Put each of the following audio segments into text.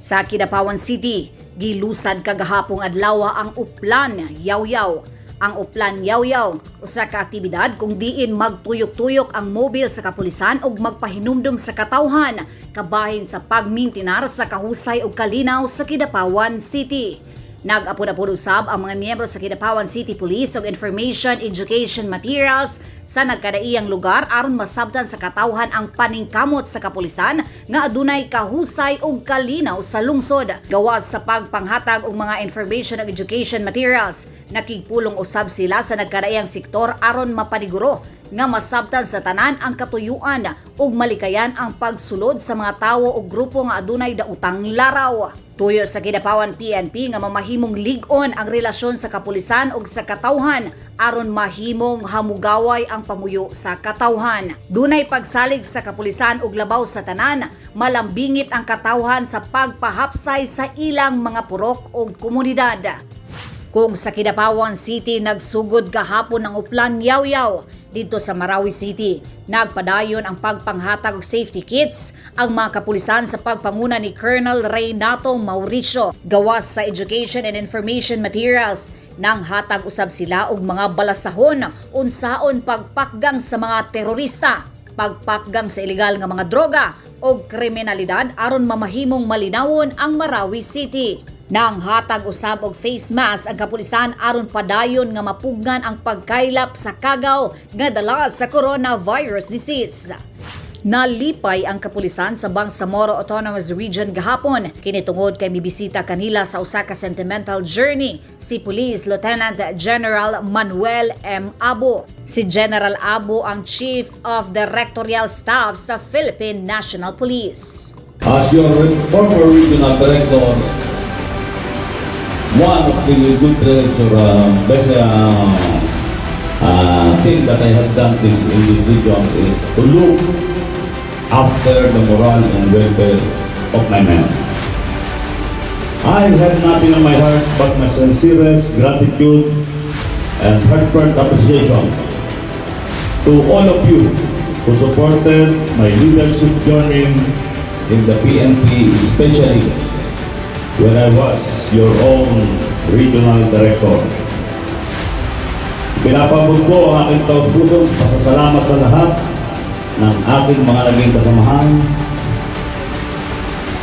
Sa Kidapawan City, gilusad kagahapong adlaw ang Uplan Yaw-Yaw. Ang Uplan Yaw-Yaw, usa ka aktibidad kung diin magtuyok-tuyok ang mobil sa kapulisan ug magpahinumdum sa katawhan kabahin sa pagmintinar sa kahusay ug kalinaw sa Kidapawan City. Nag-apod-apod usab ang mga miyembro sa Kidapawan City Police og information education materials sa nagkadaiyang lugar aron masabtan sa katawhan ang paningkamot sa kapulisan nga adunay kahusay ug kalinaw sa lungsod. Gawas sa pagpanghatag og mga information ug education materials, nakigpulong usab sila sa nagkadaiyang sektor aron mapaniguro nga masabtan sa tanan ang katuyuan ug malikayan ang pagsulod sa mga tawo o grupo nga adunay daotang laraw. Tuyo sa Kidapawan PNP nga mamahimong lig-on ang relasyon sa kapulisan ug sa katawhan aron mahimong hamugaway ang pamuyo sa katawhan. Dunay pagsalig sa kapulisan ug labaw sa tanan, malambingit ang katawhan sa pagpahapsay sa ilang mga purok ug komunidad. Kung sa Kidapawan City nagsugod gahapon ang Uplan Yaw-Yaw, didto sa Marawi City, nagpadayon ang pagpanghatag og safety kits ang mga kapulisan sa pagpanguna ni Colonel Reynato Mauricio. Gawas sa education and information materials, nang hatag usab sila og mga balasahon unsaon pagpakgang sa mga terorista, pagpakgang sa ilegal nga mga droga o kriminalidad aron mamahimong malinawon ang Marawi City. Nang hatag usab og face mask ang kapulisan aron padayon nga mapugnan ang pagkaylap sa kagaw nga dala sa coronavirus disease. Nalipay ang kapulisan sa Bangsamoro Autonomous Region gahapon kini tungod kay mibisita kanila sa usa ka sentimental journey si Police Lieutenant General Manuel M. Abo. Si General Abo ang Chief of Directorial Staff sa Philippine National Police. As your former regional director, one of the good traits or best thing that I have done in this region is to look after the morale and welfare of my men. I have nothing in my heart but my sincerest gratitude and heartfelt appreciation to all of you who supported my leadership journey in the PNP, especially when I was your own regional director. Pinapaabot ko ang aking taus-pusong pasasalamat sa lahat ng aking mga naging kasamahan,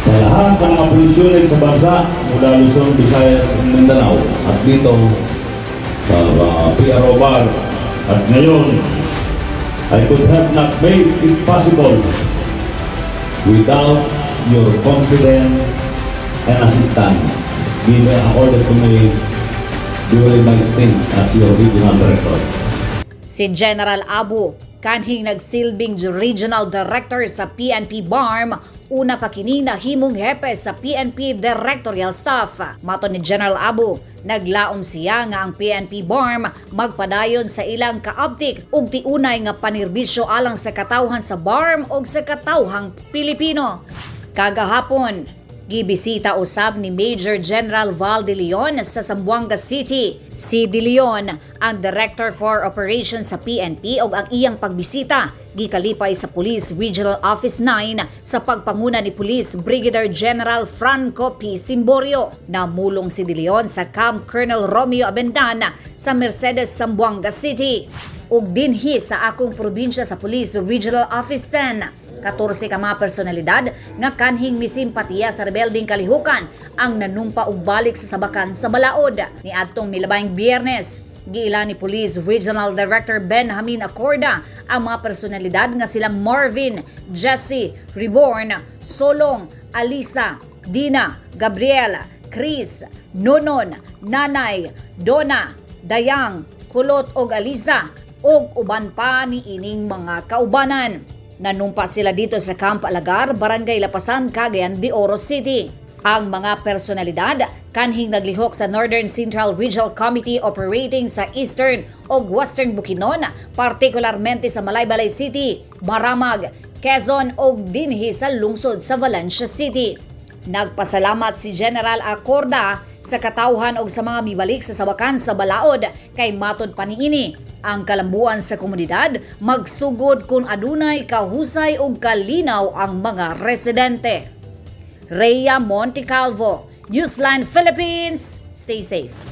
sa lahat ng mga police unit sa bansa mula Luzon, Visayas, and Mindanao at dito sa PRO Bar. At ngayon, I could have not made it possible without your confidence and assistance given accorded to me during my stint as your regional director. Si General Abu, kanhing nagsilbing Regional Director sa PNP BARMM, una pa kini nahimong hepe sa PNP Directorial Staff. Matod ni General Abu, naglaom siya nga ang PNP BARMM magpadayon sa ilang kaabtik ug tiunay nga panirbisyo alang sa katawhan sa BARMM ug sa katawhang Pilipino. Kagahapon, gibisita usab ni Major General Val de Leon sa Zamboanga City. Si De Leon ang Director for Operations sa PNP ug ang iyang pagbisita gikalipay sa Police Regional Office 9 sa pagpanguna ni Police Brigadier General Franco P. Simborio. Namulong si De Leon sa Camp Colonel Romeo Abendan sa Mercedes, Zamboanga City. Ug dinhi sa akong probinsya sa Police Regional Office 10, 14 ka mga personalidad nga kanhing misimpatiya sa rebeldeng kalihukan ang nanumpa og balik sa sabakan sa balaod ni adtong milabayng Biyernes. Giila ni Police Regional Director Benjamin Acorda ang mga personalidad nga sila Marvin, Jesse, Reborn, Solong, Alisa, Dina, Gabriela, Chris, Nonon, Nanay, Donna, Dayang, Kulot og Alisa ug uban pa ni ining mga kaubanan. Nanumpa sila didto sa Camp Alagar, Barangay Lapasan, Cagayan de Oro City. Ang mga personalidad kanhing naglihok sa Northern Central Regional Committee operating sa Eastern ug Western Bukidnon, partikularmente sa Malaybalay City, Maramag, Quezon ug dinhi sa lungsod sa Valencia City. Nagpasalamat si General Acorda sa katawhan og sa mga mibalik sa sabakan sa balaod kay matod pa niini, ang kalambuan sa komunidad magsugod kung adunay kahusay ug kalinaw ang mga residente. Rhea Montecalvo, Newsline Philippines. Stay safe.